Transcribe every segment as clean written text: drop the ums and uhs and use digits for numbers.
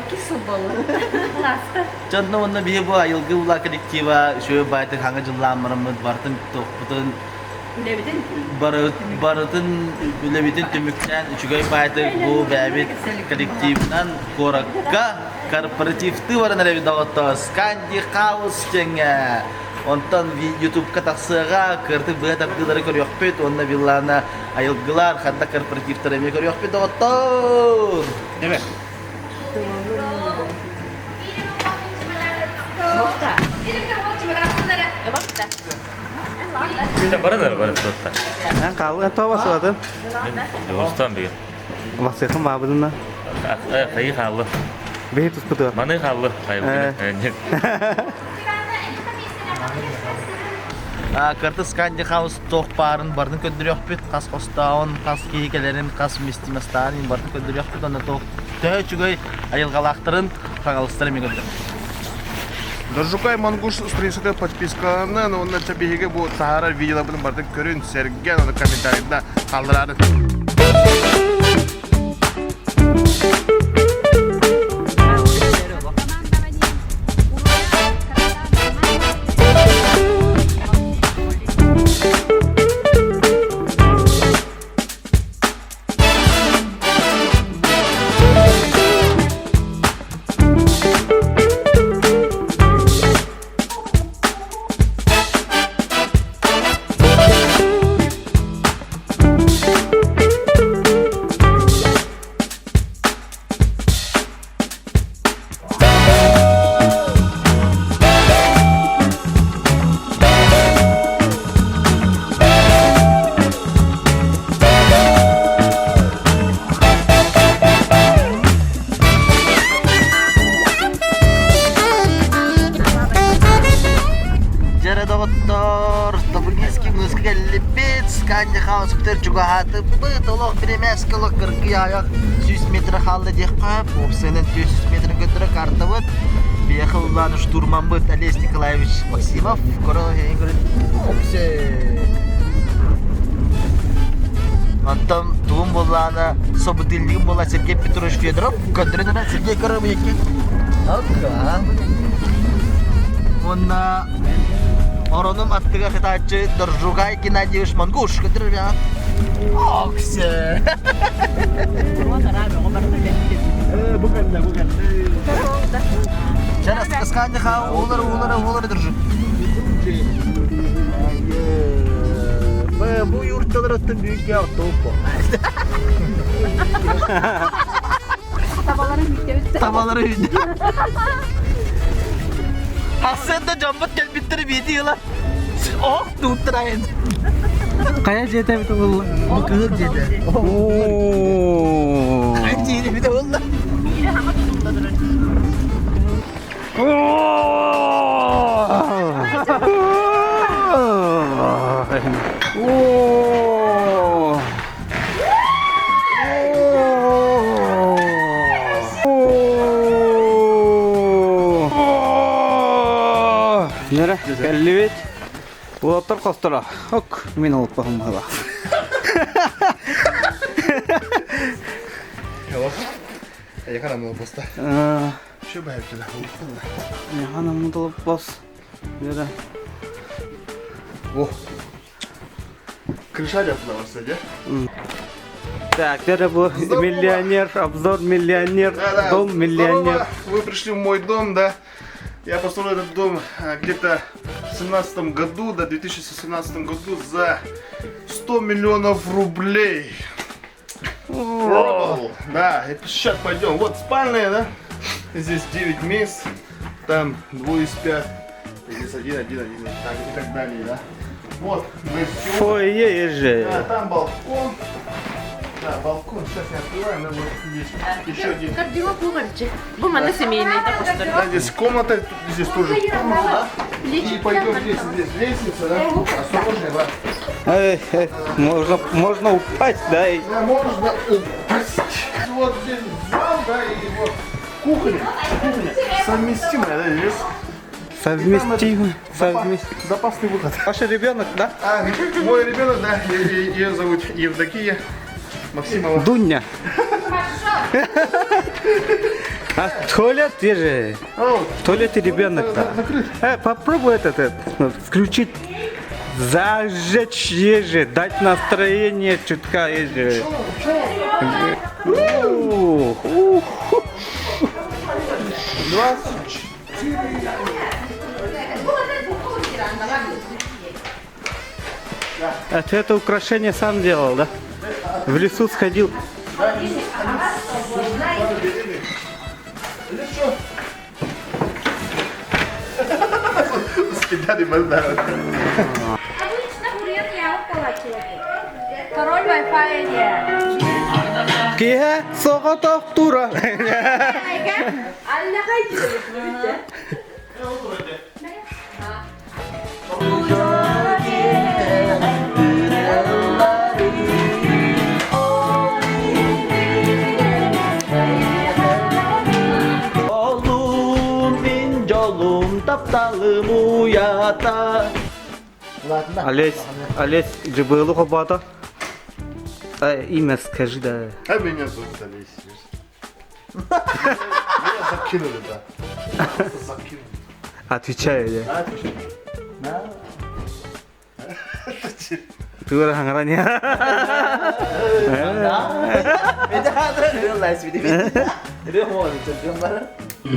Иккис сыл буолла. Ласта. Дьонно уонна биһи бу айылгы ула коллектива үчүгэй баайтык хаҥа дьыллаан бараммыт барытын туохпутун Үлэбитин барытын үлэбитин түмүктээн үчүгэй баайтык бу бэйэбит коллективынан куоракка корпоративтыы баран эрэбит доҕоттоор Сканди Хаус диэҥҥэ онтон ютубка тахсыаҕа кыртык быа тардыылары көрүөхпүт уонна виллана айылгылар ханна корпоративтары эмиэ көрүөхпүт доҕоттоор Эбэ. Баран эрэ баран туотта. Эн хаалыган тоҕо басылатын? Дьулустан бүгүн. Басыахым баабыдына. Хайы хааллы. Биһи туспутугар. Маны хааллы. Кыртыс Сканди Хаус туох баарын барытын көрдөрүөхпүт, хас хостоон, хас киһи кэлэрин, хас вместимостаарын барытын көрдөрүөхпүт, онно туох төһө үчүгэй айылҕалаахтарын, хаҥалыстарын эмиэ көрдөрүөхпүт. Доржукай Монгуш страницата подпискаланан уонна биһиги бу таһаарар видеоларбытын барытын көрүн, сэргээн, уонна комментарийда хааллараарын. Дьэрэ доҕоттор, Добрынинский мыыска кэллибит, Сканди Хаус-пытыр чугаһаатыбыт, олох биримээскэ олох кыргый айах 100 метр хаалла диэххэ, уопсайынан 400 метр көтөрө картабыт. Биэхэ улаан штурмаммыт Олесь Николаевич Максимов, көрө көрө Онтон тугум буоллаана собутыльнигым буолла Сергей Петрович Федоров көрдөрөн эрэ Сергей Коробьякин. Окка. Уонна оронум аттыгар сытааччы Доржугай Геннадьевич Монгуш көрдөрөр Оксе. Бу кэллэ, бу кэллэ. Сейчас сканьха улар улар улар держи. Бу юрталар өттүн büyük топ. Табалары үүттэ. Табалары үүттэ. Хасыан да дьоммут кэлбиттери биити ыла. Ох, туттарайын. Хайа дьиэтэ эбит буолла? Бу кыһыл дьиэтэ. Оо. Хайа дьиэтэ эбит буолла? Биири хаҥа тутулла турар. Оо. Оо. Нөрэ, кэллибит. Уолаттар хосторо. Ок, мин олоппоһум быһыла. Яхан аммы болоста. Şu бәйбитиле. Яхан аммы толоппос. Нөрэ. О. Крыша yaptılar кстати. Так, это был миллионер, обзор миллионер, Да, да. дом миллионер. Здорово. Вы пришли в мой дом, да? Я построил этот дом где-то в 17 году, да, 2017 году за 100 миллионов рублей. Рубль. Да, и сейчас пойдем. Вот спальная, да? Здесь 9 мест, там двое спят. Здесь один, один, один, и так, и так далее, да? Вот, гостевой. Фойе же. Да, там балкон. Да, балкон. Сейчас я открываю, да, вот здесь еще один. Гардероб бугарчы. Бу манна семейный да костор. Да, здесь комната, тут здесь тоже комната, да? И пойдем здесь, здесь лестница, да? Осторожнее, да. Эй, эй, можно, можно упасть, да? и- Да, можно упасть. Вот здесь зал, да, и вот кухня. Кухня совместимая, да, здесь. Совместимо. Совместимо. Запасный выход. Ваш ребенок, да? А, мой ребенок, да, ее зовут Евдокия Максимова. Дуня. А туалет где же? В туалете ребенок-то. Попробуй этот, включить, зажечь еже, дать настроение чутка еже. Ух, ух. А ты это украшение сам делал, да? В лесу сходил. Пароль Wi-Fi Киһэ соҕотох тура. Олум мин дьолум тапталым уйата. Олесь, Олесь Джибылу хобата. Имя скажи, да. А меня зовут Олесь. Меня закинули, да. Просто закинули. Отвечаю я. Ты хаҥаран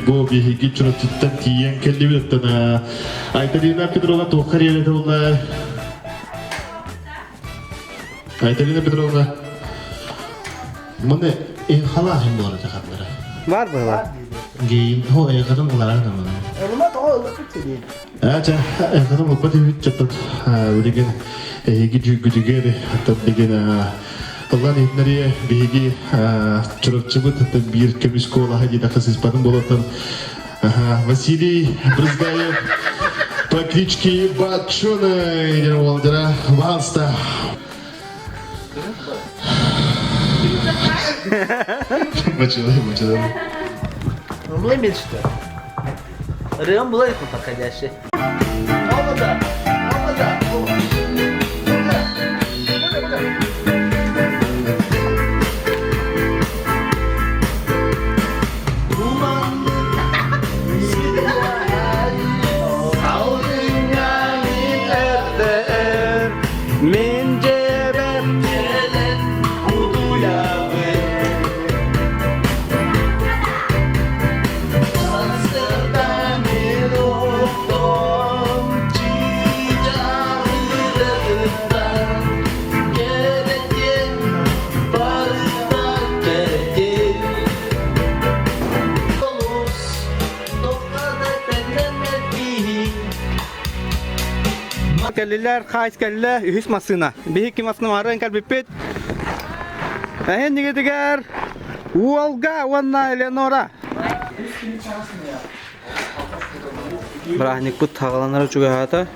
Бу биһиги Чурапчыттан тиийэн кэллибит оттон Айталина Петровна туохха эрийэлэтэ буолла? Айталина Петровна маны халааһын буолар ханнара. Бар была. Гейм хо эйхатын ыларан аманы. Ээ чэ, эйхатын ылбат үһүт чөппөт билигин эһиги дьүүгүтүгэр оттон билигин ыллан иһитиннэриэ биһиги Чурапчыбыт оттон биир көмүс куолаһа диэтэххэ сыыспатын буолуоттан Василий Брызгаев по кличке Бачуна диэн уолдара Ванста. Бачуна, бачуна. Млый мечта. Рым булай подходящий. Оба да, оба да. Мин дьиэбэр Кэллилэр, хаайс кэллэ, үһүс массыына. Биһикки массыына маарыан кэлбиппит. Эһин нигитигэр Уолга уонна Элеонора. Бырааһынньыкпыт хаҕаланара чугаһаата.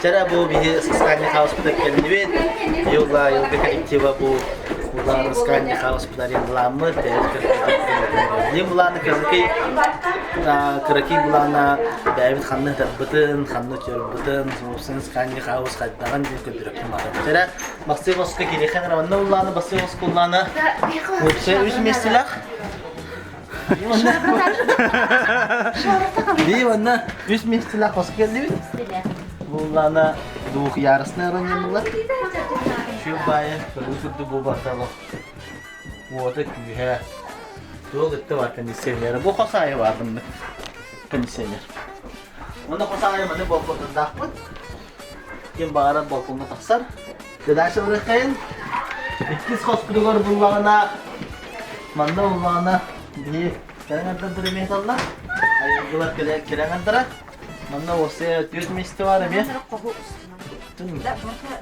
Чара бу биһи Сканди Хауспыта кэллибит. Юла Юлга коллектива бу Улаан Сканди Хауспыта арендаламмыт. Дим булааны кыракый кыракый булаана бэйэбит ханны ытарбытын, ханны өтөрбүтүн, суопсын Сканди Хаус хайдаҕын диэн көрдөрөктүм баҕар. Чара Басты боско кирихэн раванна улааны басты боско улаана уопсай үс миэстэлээх. Бии манна үс миэстэлээх хоско кэллибит. Буллаана двухъярусная ронньонулар. Үчүгэй баайы көрүү курдук буолбатах Уота күүһэ. Туох ытта бар кондиционера. Бу хос аайы бар маннык кондиционер. Онно хос аайы маны балконнаахпыт. Ким баҕарар балкоҥҥа тахсар. Дальше барыаххайын. Иккис хоспутугар буллаҕына манна буллаҕына биһи кэлэн ардардыр эмиэ талла. Айылгылар кэлэн ардара. Манна уопсайа түөрт миэстэ бар эмиэ.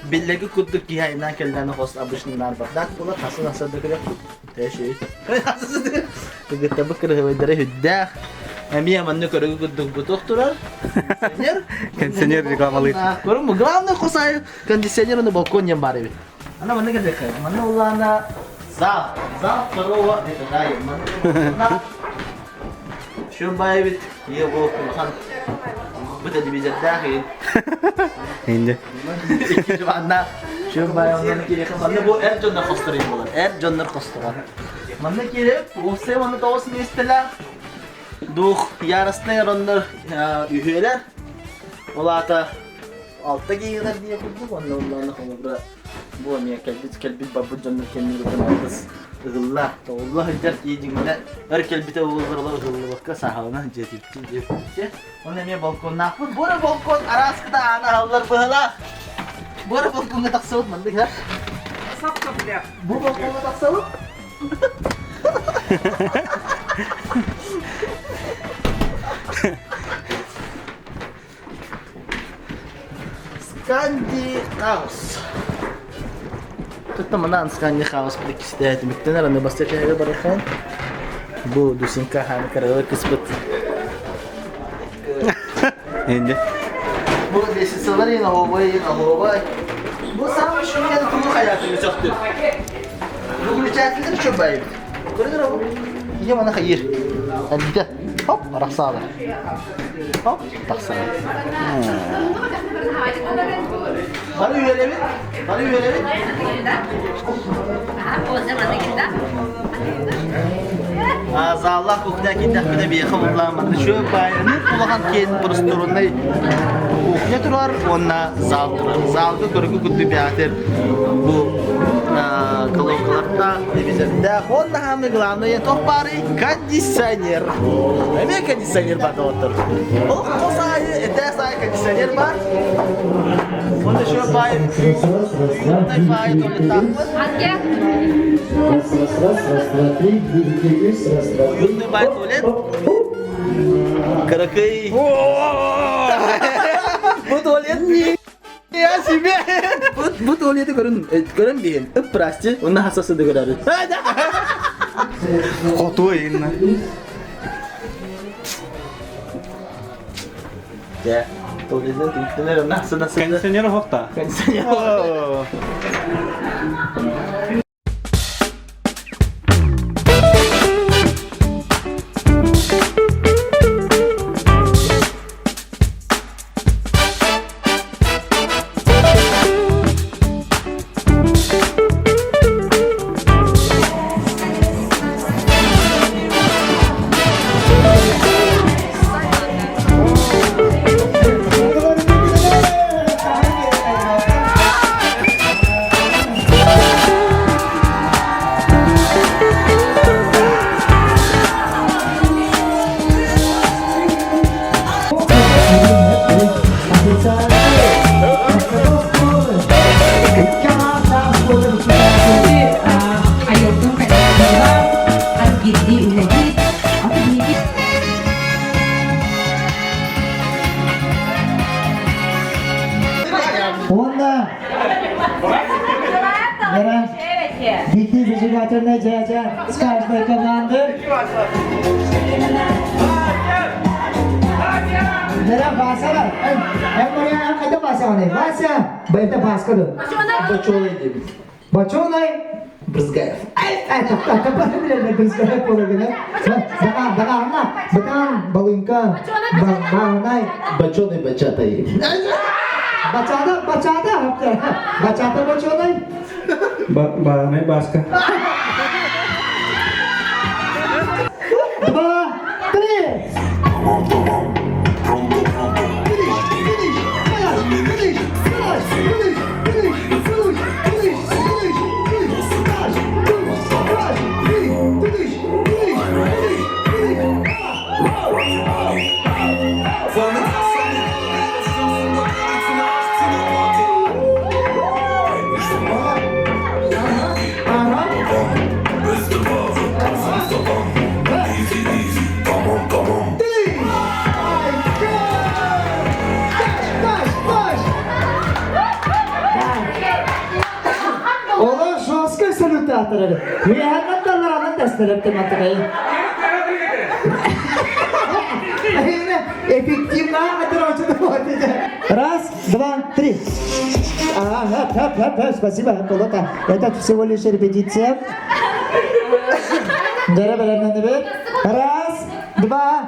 Биллэги курдук киһи айнаан кэллээн хос обычный наар бардак буолар хасын аса да көрөхпүт. Тэши. Кыгыттабыт кырыһыбайдара үрдээх. Эмиэ манна көрөгү курдук бутуох турар. Кондиционер. Кондиционер рекламалыыр. Көрүҥ главный хос айы кондиционер уну балкон диэн баар эбит. Ана манна кэлиэххэ. Манна улаана зал. Зал второго этажа. Манна Шүн баай эбит, ийэ бу улахан бу телевизордаах иин. Инде. Икки дьыбаннаах. Шүн баай оннан кириэхэ. Манна бу эр дьоннор хостор иин буолар. Эр дьоннор хосторо. Манна кииреп, уопсай манна тоҕус миэстэлээх. Дух яростный ороннор үһүөлэр. Ол аата алта киһилэр диye курдук, онно онно холобура Бу эмиэ кэлбит кэлбит барбыт дьоннор кэннилэрин алгыс ыһылла, тоҕулла сылдьар киһи дьиҥинэ өр кэлбитэ буоллар олор ыһыллыбакка сааһыланан дьиэтиттин диэбиттэ. Онно эмиэ балконнаахпыт. Бу эрэ балкон арааскыта аана аһыллар быһылаах. Бу эрэ балкоҥҥа тахсыбыт маннык ха. Бу балкоҥҥа тахсабыт. Сканди Хаус. Тут манан Сканди Хаус прикистээтим. Түмүктэнэр аны бастакы эһэгэ барыхан. Бу Дусинка хааны каралы кыспыт. Инде. Бу лестницалар ең оһуобай, ең оһуобай. Бу самый шумный тугу хаятын өсөктүр. Выключателлер что байбыт. Көрдөр ол. Ийэ мана хайыр. Әлбите. Хоп, арахсаалы. Хоп, тахсаалы. Бары үөрэбит, бары үөрэбит. Зааллаах кухня киирдэхпинэ биһиэхэ буллаамматына шөп баайыны улахан киэн просторунай кухня турар уонна зал турар. Залга көргү курдук бэҕэтэр бу колонкалардаах, телевизордаах уонна самое главное туох баарый кондиционер. Эмиэ кондиционер баар доҕоттор. Ол хос аайы этээс аайы кондиционер баар. Уонна шөп баайы баайы туалеттаахпыт. Раз, раз, раз, раз, два, три, iki, üç, раз, два, три. Уютный баай туалет. Кыракый. Бу туалет Я себе! Бу туалеты көрөн көрөн биһин. Ып прости, онна хасасы да көрөрү. Хоту инна. Дьэ, туалетын түмүктэнэр онна хасына Кондиционер хохта. Кондиционер. Уонна Вера, Вики зажигательная дядя с каждой команды. Вера, Вася, это Вася, Вася, это Васка. Бочоной Брызгаев. Ай, это, это правильно, Брызгаев половина. Да, да, она, бытан, балынка, баунай. Бочоный бачатай. Бачата, бачата, бачата бочоной. Баанай Баска. Два, три. Олох жесткий салютатор. Үөһэннэн тэстэреп матыкай. Эффективно Раз, два, три. Ага, ха, ха, ха, спасибо, Болота. Это всего лишь репетиция. Раз, два,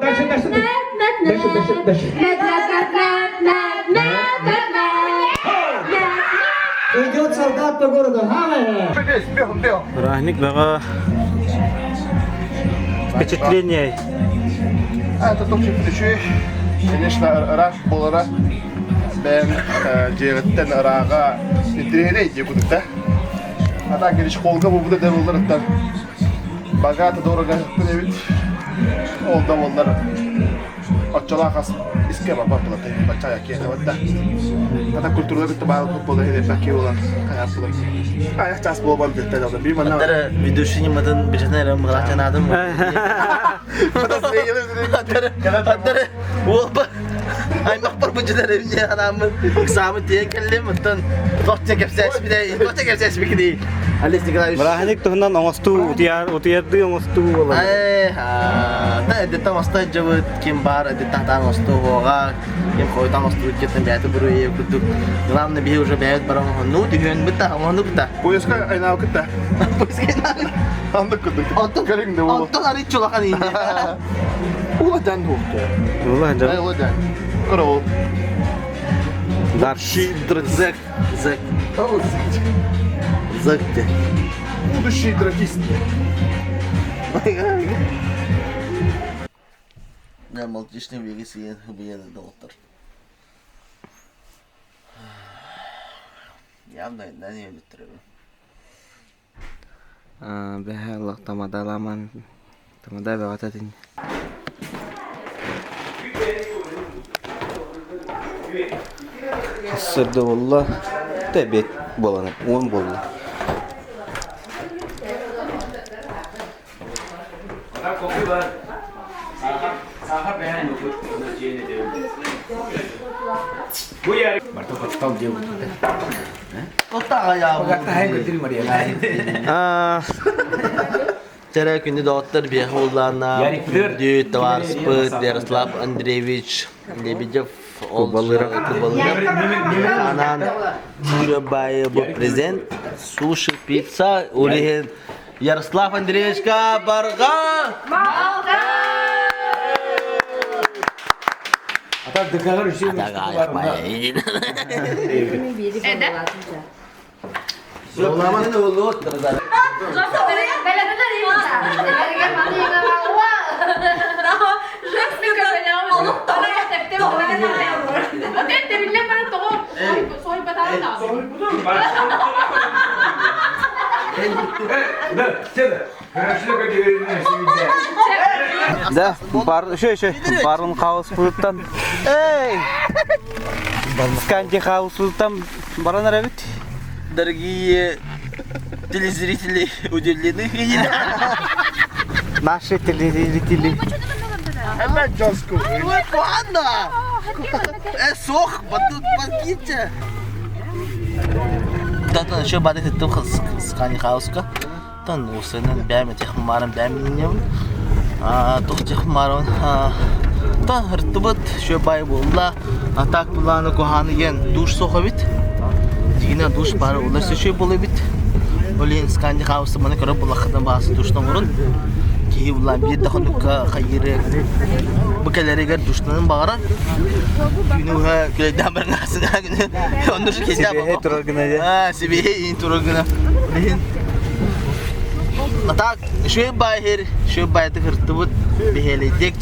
Дальше, дальше. Дальше, дальше, дальше. Идет солдат по городу. Праздник бөҕө впечатление. Это топчик үчүгэй. Конечно, ыраах буолара. Бэйэм дьиэҕиттэн ырааҕа интириэһинэй дии курдук да. А так школга буолбута да буолларыттан богато дорого эбит. Ол да буоллар оччолоох ас искэ барбат буолар бачча киэһэ да. Ата культуралар кытта баалбыт буола иһилэрбэккэ буолан хайаах булар. Айах чаас буолбан бүттэ да би манна Аттары ведущий ньыматын билсэн эрэ мыраачанаадым. Аттары уолба аймахпар бу дьылар эбине анааммын ыксаамын тиийэн кэллим оттон тохча кэпсээспитэ тохча кэпсээспикини Олег Николаевич Бырааһынньык туһунан оҥостуу утуйар утуйардыы оҥостуу буолар. Да эдеттен оҥосто дьыбыт ким баар эдеттен таан оҥостуу буоҕа ким хойутан оҥостубут киттен бэйэтэ буруйа курдук главное биһи уже бэйэбит баран оҥоһуннуу түһүөн бытта оҥоһунну бытта Поездка айнаал кытта. Андык курдук. Онтон Кэлиҥ да буолуо. Онтон арый чулахан иинэ. Уладан туохту. Ула Ай уладан. Кыра Дар. Зэк. Зэк. Зэк де. Будущий драфист. Я молчишь, не беги, беги, доктор. Явно не өлүттөрөбүн. Бэһэ олох тамадаламан тамада бөҕөтө этин. Сырды буолла, тэбиэт буолан уон буолла. Тэрэ күндү доҕоттор биэхэ уллаана күндү товарыспыт Ярослав Андреевич Лебедев Кубалыров. Кубалыров анаан Юрий Баев бу презент суши пицца улиһин Ярослав Андреевичка барҕа Да, бар, еще, еще, барын хаус путтан. Эй! Сканди хаус путтан баран эрэбит. Дорогие телезрители удивлены. Наши телезрители. Ой, панда! Сох, батут подкиньте. Татын еще бады хыттым скани хауска. Тан усынан бәме техмарым бәминем. Тух техмарым. Тан хыртыбыт шө бай болла. А так буланы куханы ген душ сохабит. Дигине душ бары улар сөшө болобит. Олен сканди хаусы маны көрө булахыдан басы душтан орун. Киһи булан бир да хонукка хайыры бу кэлэригэр душтанын баҕарар. Күнү күлэйдээн барҥаасына күнү оннуш киһи Сибиэһэй турар гына дьэ. Аа, сибиэһэй турар гына. Билин А так, үчүгэй баайыр, үчүгэй баайдык ыртыбыт, биһиэлэйдик.